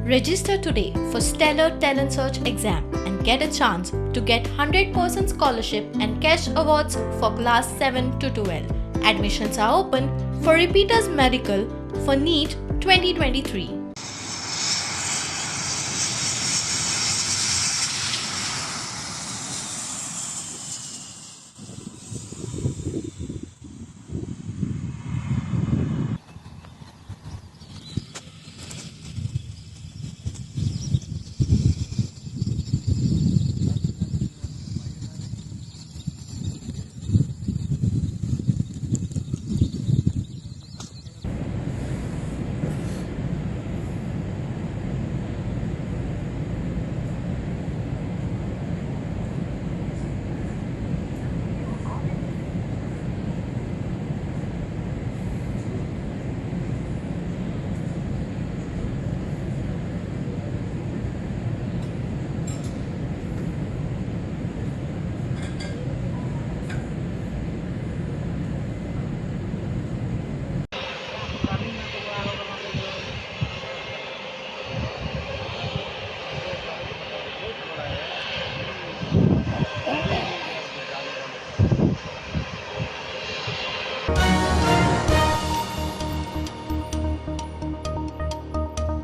Register today for Stellar Talent Search exam and get a chance to get 100% scholarship and cash awards for class 7 to 12. Admissions are open for repeaters medical for NEET 2023.